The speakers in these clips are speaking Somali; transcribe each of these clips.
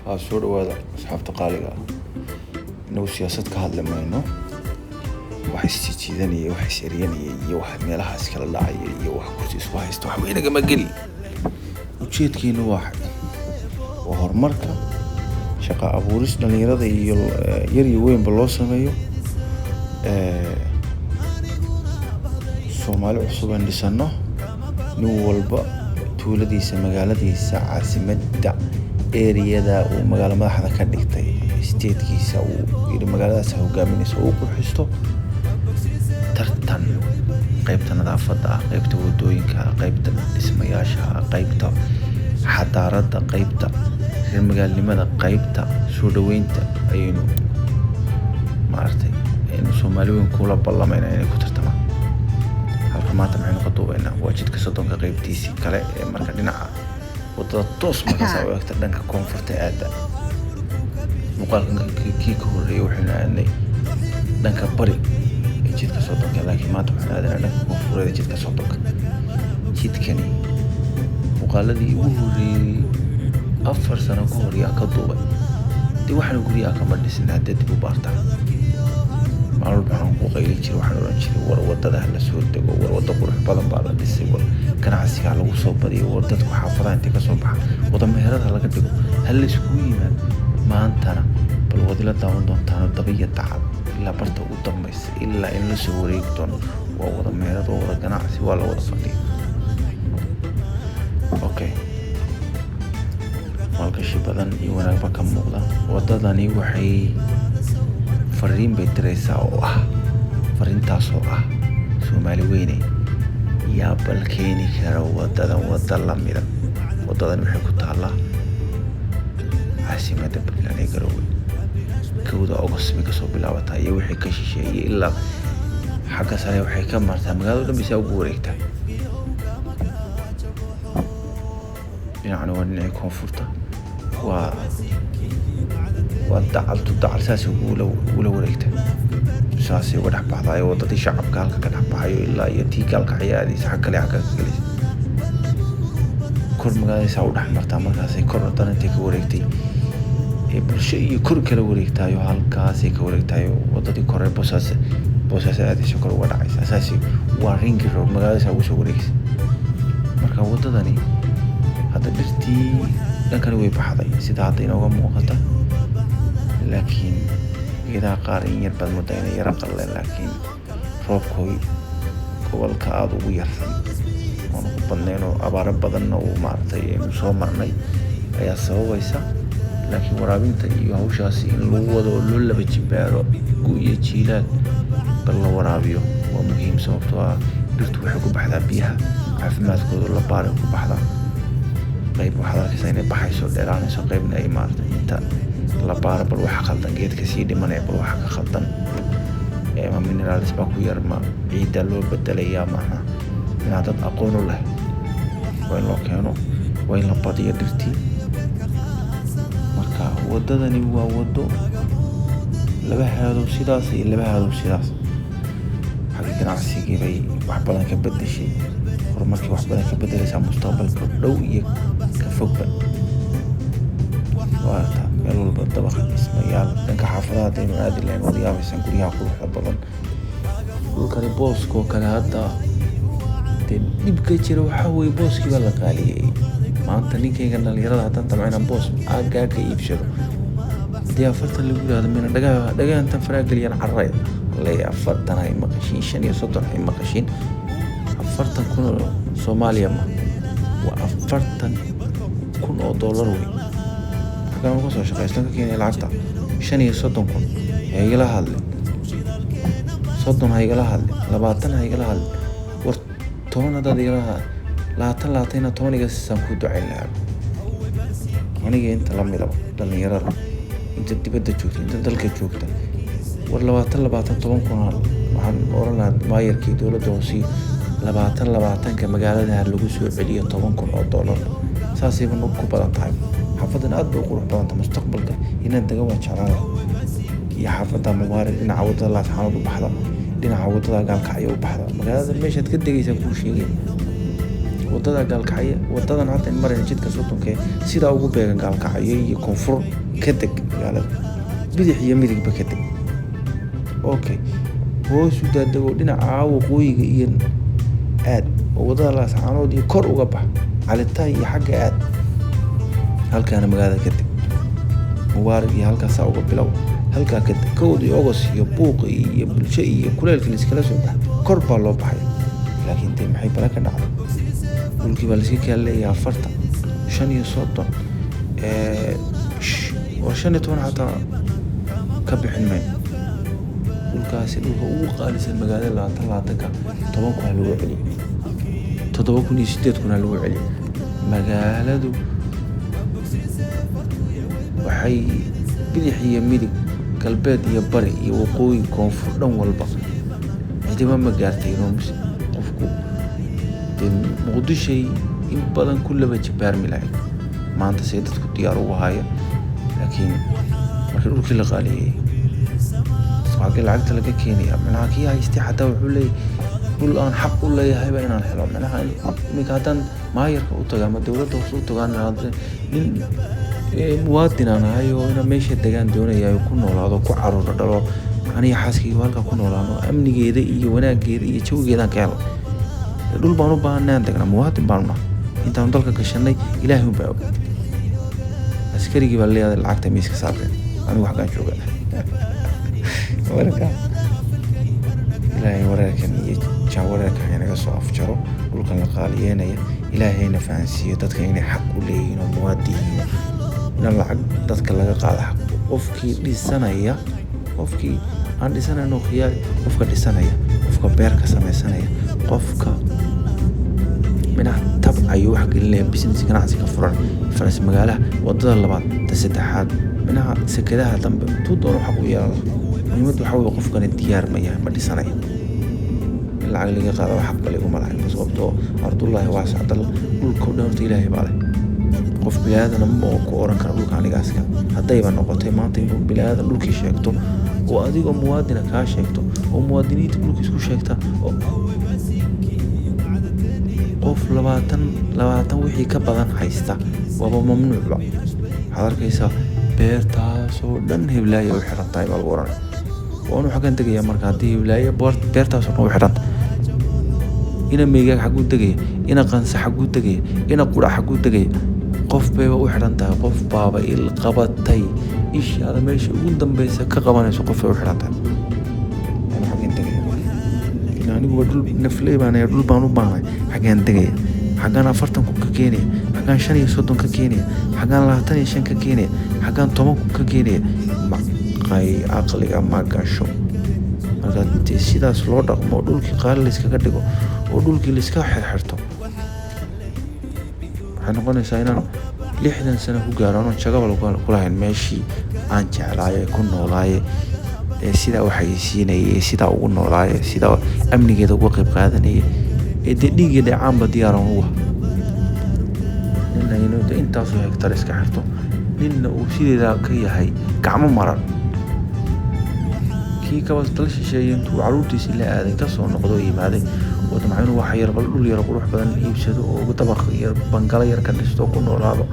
Haa, soo dhawaada asxaabta qaaliga ah. Inagu siyaasad ka hadli mayno. Wax isjiijiidanaya, wax is eryanaya iyo wax meelahaas kala dhacaya iyo wax kursi isku haysta waxba inagama geli. Ujeedkeenu waa horumarka, shaqo abuuris dhalinyarada iyo yar iyo weynba loo sameeyo. Soomaali cusub aan dhisano, nin walba tuuladiisa, magaaladiisa, caasimadda, eriyada uu magaalo madaxda ka dhigtay, state-kiisa uu yidhi magaaladaas ha hogaaminayso uu qurxisto. Tartan qaybta nadaafadda ah, qaybta wadooyinka ah, qaybta dhismayaasha ah, qaybta xadaaradda, qaybta reer magaalnimada, qaybta soo dhaweynta ayaynu maaragtay aynu Soomaali weyn kula ballamayna inay ku tartamaan. Halka maanta maxaynu ka duubaynaa? Waa jidka 30-ka qaybtiisii kale ee marka dhinaca wadada toos markaas u eegta dhanka koonfurta aada. Muuqaalkan kii ka horreeyay waxaynu aadnay dhanka bari ee jidka 30-ka, laakiin maanta waxaynu aadnay dhanka koonfureed ee jidka 30-ka. Jidkani muuqaaladii ugu horreeyay 4 sano ka hor yaa ka duubay. Dee waxaanu guryaha kama dhisna haddii dib u baartaan. Maalin walba waxaan ku qaylin jiray, waxaan oran jiray war wadada ha la soo dego, war wado qurux badan baa la dhisay, war ganacsiga ha lagu soo badiyo, war dadku xaafadaha intay ka soo baxaan wada meherada ha laga dhigo, ha la iskugu yimaado. Maantana bal waad ila daawan doontaan daba iyo dacal ilaa barta ugu dambaysa ilaa in la soo wareegi doono. Waa wada meherad, waa wada ganacsi, waa la wada fadhiya. Okay, maalgashi badan iyo wanaag baa ka muuqda. Wadadani waxay fariin bay diraysaa oo ah, fariintaas oo ah Soomaali weyne yaa bal keeni kara wadadan wada lamida. Wadadan waxay ku taallaa caasimadda Puntland ee Garowe. 1da August bay kasoo bilaabataa iyo wixii ka shisheeyay ilaa xagga sare waxay ka martaa magaalada dhan bay saa ugu wareegtaa. Dhinacna waa dhinacii koonfurta, waa dacal to dacal saas ugula wareegta, saasay uga dhex baxdaa wadadii shacabka halka ka dhex baxayo ilaa iyo tii gaalkacyo aadaysa xag kale xagga ka gelaysa. Kor magaalada saa u dhex martaa, markaasay kor haddana intay ka wareegtay ee bulsho iyo kor kala wareegtaayo, halkaasay ka wareegtaayo wadadii kore Boosaaso aadaysa kor uga dhacaysa. Saasi waa ringi road, magaalada saa ugu soo wareegaysa. Marka wadadani hadda dhirtii dhankani way baxday sida hadda inooga muuqata, laakiin geedaha qaar in yar baad moodaa inay yara qalleen, laakiin roobkooy gobolka aada ugu yar oon ku badnayn oo abaaro badanna uu maaragtay aynu soo marnay ayaa sababaysa. Laakiin waraabinta iyo hawshaasi in lagu wado oo loo laba jibaaro gu iyo jiilaal bal la waraabiyo waa muhiim, sababtoo ah dhirtu waxay ku baxdaa biyaha, caafimaadkooda la baaray ku baxdaa. Qayb waxaad arkaysaa inay baxayso dheeraanayso, qaybna ay maaragtay inta la baaro bal waxa khaldan geedka sii dhimanaya, bal waxa ka khaldan ma minerals baa ku yar, ma ciidda loo bedelayaa, maaha inaa dad aqoon u leh waa in loo keeno, waa in la badiyo dhirtii. Marka wadadani waa wado laba haadow sidaas iyo laba haadow sidaas. Xagga ganacsigii bay wax badan ka bedeshay, horumarkii wax badan ka bedelaysaa mustaqbalka dhow iyo ka fogba. Waa aragtaa meel walba dabaqa dhismayaal. Dhanka xaafadaha haddaynu aadi lahayn waad yaabaysaan guryaha quruxda badan. Dhulkani booska oo kale hadda dee dhibka jira waxaa weeye booskii baa la qaaliyey. Maanta ninkayga dhalinyarada haddaan damco inaan boos aaggaa ka iibsado, haddii 40 lagu yidhaahdo mina dhagaha dhagaha intaan faraha geliyaan cararaya leeyahay 40 hay maqashiin, 35 hay maqashiin, 40 kun oo Soomaaliya ma waa 40,000 oo dollar wey. Xagaan uga soo shaqaystan ka keenaya lacagta 35 kun ha igala hadlin, 30 ha igala hadlin, 20 ha igala hadlin, war 10 haddaad igala hadlin, 20 20 inaad 10 iga siisaan kuu ducayn lahaa. Aniga inta la midaba dhalinyarada inta dibadda joogta, inta dalka joogta, war 20 20 10 kun waxaan oran lahaa maayarkii dowladda hoose 20 20-ka magaalada ha lagu soo celiyo 10 kun oo dollar. Saasayba nagu ku badan tahay. Xaafadan aad bay u qurux badan tahay, mustaqbalka inaan degan waan jeclaan lahaa. Iyo xaafadda Mubaarak dhinaca wadada Laascaanood u baxda, dhinaca wadada Gaalkacyo u baxda, magaalada meeshaad ka degaysaa kuu sheegay. Wadada Gaalkacyo, wadadan hadda marayna, jidka 30-ka sidaa ugu beegan Gaalkacyo iyo koonfur ka deg, magaalada bidix iyo midigba ka deg. Okay, hoos u daadego dhinaca waqooyiga iyo aad oo wadada Laascaanood iyo kor uga bax, Calitaay iyo xagga aad, halkaana magaalada ka deg, Mubaarak iyo halkaasaa uga bilow, halkaa ka deg. 1-dii Ogos iyo buuq iyo bulsho iyo kuleylka laiskala soo bax, kor baa loo baxay. Laakiin dee maxay bale ka dhacday? Dhulkii baa laiska kala leeyahay 40, 35 oo 15 xataa ka bixin mayno. Dhulkaasi dhulka ugu qaalisan magaalada 20 20-ka, 10,000 ha lagu celiyo, 7,000 iyo 8,000 ha lagu celiyo. Magaaladu waxay bidix iyo midig, galbeed iyo bari iyo waqooyi, koonfur, dhan walba cidima ma gaartay. Qofku dee Muqdishay in badan ku laba jibaarmi lahayd maanta say dadku diyaar ugu haya. Laakiin markii dhulkii la qaaliyey, dadku xaggee lacagta laga keenaya? Micnaha kii haystay xataa wuxuu leeyahay dhul aan xaq u leeyahayba inaan helo. Micnaha iminka haddaan maayarka u tago ama dowladda hoose u tagaan, nin muwaadin aan ahay oo inaan meesha degaan doonaya, ku noolaado, ku caruuro dhalo, aniga xaaskayga halkaa ku noolaano, amnigeeda iyo wanaageeda iyo jawigeedaan ka helo, dhul baan u baahanay aan degnaa, muwaadin baanu nahay. Intaanu dalka gashanay Ilaahay unbaa og. Askarigii baa leeyahay lacagta miiska saarteen, anigu xaggaan jooga. Marka Ilaahay wareerkan iyo jaawareerkan inaga soo afjaro, dhulkan la qaaliyeynaya Ilaahayna fahansiiyo dadka inay xaq u leeyihiin oo muwaadin yihiin, in lacag dadka laga qaado xaq qofkii dhisanaya, qofkii aan dhisanayno khiyaari, qofka dhisanaya, qofka beerka sameysanaya, qofka minaha tabcayo, wax gelinaya, business, ganacsi ka furan faras magaalaha, wadada labaad, ta saddexaad, minaha sekadaha dambe, intuu doono xaq u yeelan lahaa. Muhiimaddu waxaa weye qofkani diyaar ma yahay, ma dhisanaya? In lacag laga qaado xaq ba liguma lahayn, sababtoo ardullaahi waasic. Dal dhulka o dhan horta Ilaahay baa leh. Qof biniaadana ma ku oran kara dhulka anigaaska. Haddayba noqotay maanta inuu biniaadan dhulkii sheegto oo adigoo muwaadina kaa sheegto oo muwaadiniinta dhulka isku sheegta, oo qof 20 20 wixii ka badan haysta waaba mamnuucba. Waxaad arkaysaa beertaasoo dhan heblaayo u xiran tahay baa lagu oranaya. Waa inuu xaggan degaya marka haddii heblaayo beertaasoo dhan u xiran tahay? Ina Meegaag xagguu degaya? Ina Qansa xagguu degaya? Ina Qurac xagguu degaya? Qof bayba u xidhan tahay, qof baaba il qabatay, ishaada meesha ugu dambeysa ka qabanayso qof bay u xidhan tahay. Anuu xaggeen degaya? Ila aniguba dhul nafley baan ahay, dhul baan u baahnay. Xaggeen degaya? Xaggaan 40,000 ka keenaya? Xaggaan 35 ka keenaya? Xaggaan 25 ka keenaya? Xaggaan 10,000 ka keenaya? Maqay aqliga ma gasho. Marka dee sidaas loo dhaqmo, dhulkii qaali layskaga dhigo oo dhulkii layska xirxirto, waxay noqonaysaa inaan 60 sano ku gaaro anoo jagaba kulahayn meeshii aan jeclaaye, ku noolaaye, ee sidaa u xayeysiinayay, ee sidaa ugu noolaaye, sidaa amnigeeda uga qayb qaadanayay, ee dee dhiigii dheecaanba diyaaran uga. Nina inuu dee intaasoo hektar iska xirto, ninna uu sideedaa ka yahay gacmo maran. Kii kaba dal shisheeye intuu caruurtiisii la aaday kasoo noqdo oo yimaaday oo damca inuu wax yar bal dhul yar qurux badan iibsado oo dabaq yar, bangalo yar ka dhisto oo ku noolaado,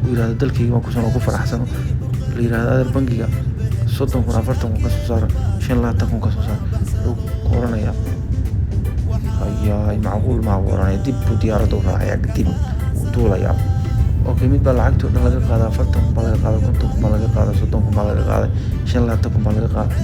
uu yirahdo dalkayga baan kusan oo ku faraxsano, la yirahdo adeer bangiga 30,000, 40,000 kasoo saara, 25,000 kasoo saara, wuxuu ku oranayaa hayaay, macquul maa buu oranaya. Dib buu diyaaradda u raacayaa, dib wuu duulayaa. Okay, mid baa lacagtii oo dhan laga qaadaa, 40,000 baa laga qaaday, 50,000 baa laga qaaday, 30,000 baa laga qaaday, 25,000 baa laga qaaday.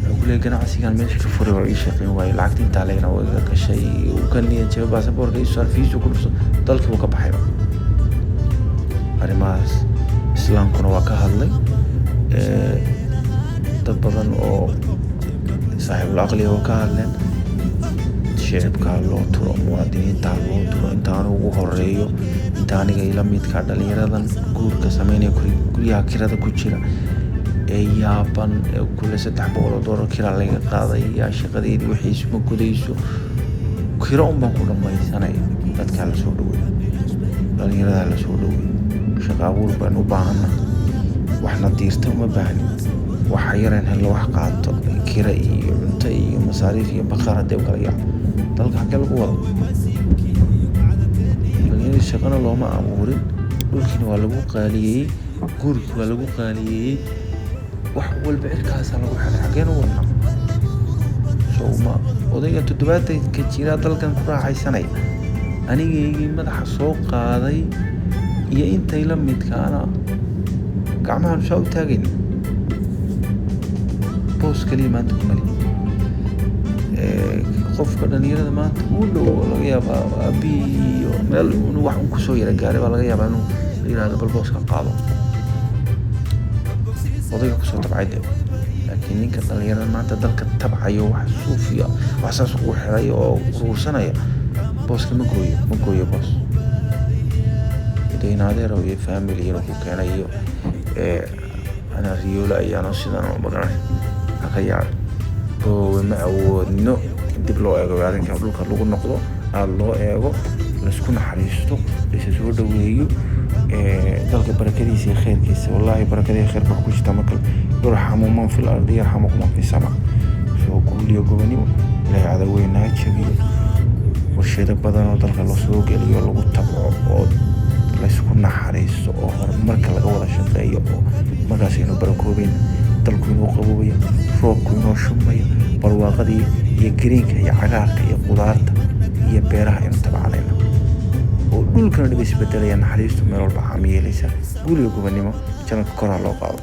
Wuxuu ku leeyahay ganacsigan meesha ka furay waa ii shaqeyn waaye, lacagta intaa leegna waa iga gashay. Uu ka niyad jabay, baasaboorka ii saar, fiisu ku dhufso, dalkii buu ka baxayba. Arrimahaas Islaamkuna waa ka hadlay, dad badan oo saaxiibul aqliga waa ka hadleen. Shicibkaa loo turo, muwaadiniintaa loo turo, intaanu ugu horeeyo, inta aniga ila midka dhalinyaradan guurka sameynaya, guryaha kirada ku jira ee yaaban ee kule $300 kira laga qaaday, yaa shaqadeedii wixiisu ma gudayso, kiro un baan ku dhamaysanaya. Dadkaa lasoo dhaweey, dhalinyaradaa lasoo dhaweey, shaqa abuur baan u baahana, waxna diirta uma baahnin. Waxa yareen hello wax qaato, kira iyo cunto iyo masaariif iyo bakhaar haddii u kala yaaco, dalka xaggee lagu wado? Shaqana looma abuurin, dhulkiina waa lagu qaaliyeeyey, guurkii waa lagu qaaliyeeyey, wax walba cirkaasaa lagu xiray. Xageenu wadnaa? So ma odayga 70-ka jira dalkan ku raaxaysanaya, anigaygii madaxa soo qaaday iyo intay la midkaana gacmahan saa u taagayna, boos kaliya maanta kumali. Qofka dhalinyarada maanta uu dhow laga yaabaa aabihii iyo meel inuu wax un kusoo yara gaaray baa laga yaabaa inuu la yihahdo bal booska qaado, odayga kusoo tabcay de. Laakiin ninka dhalinyarada maanta dalka tabcayo, wax suufiya, wax saas ugu xiray oo uruursanaya, booska ma gooyo, ma gooyo boos. Dee adeerow iyo family inuu ku keenay iyo anaa riyoolo ayaano sidan oo magaran haka yaab. Boowe, ma awoodno. Dib loo eego arrinka, dhulka lagu noqdo, aada loo eego, laisku naxariisto, laisa soo dhaweeyo dalka barakadiisa iyo khayrkiisa. Wallaahi, barakada iyo khayrka wax ku jirta marka "Irxamuu man fil ardi yarxamukum man fi sama". Soo guuliyo gobonimo. Ilaahay cadaweyna ha jabiyo. Warshado badan oo dalka lasoo geliyo, lagu tabco oo laysku naxariisto oo horumarka laga wada shaqeeyo, oo markaas aynu barakoobayna, dalku inoo qaboobaya, roobku inoo shumaya, barwaaqadii iyo greenka iyo cagaarka iyo qudaarta iyo beeraha aynu tabcanayna oo dhulkana dhib isbedelaya, naxariistu meel walba caam yeelaysa. Guuliga gobonimo, channelka koraa loo qaado.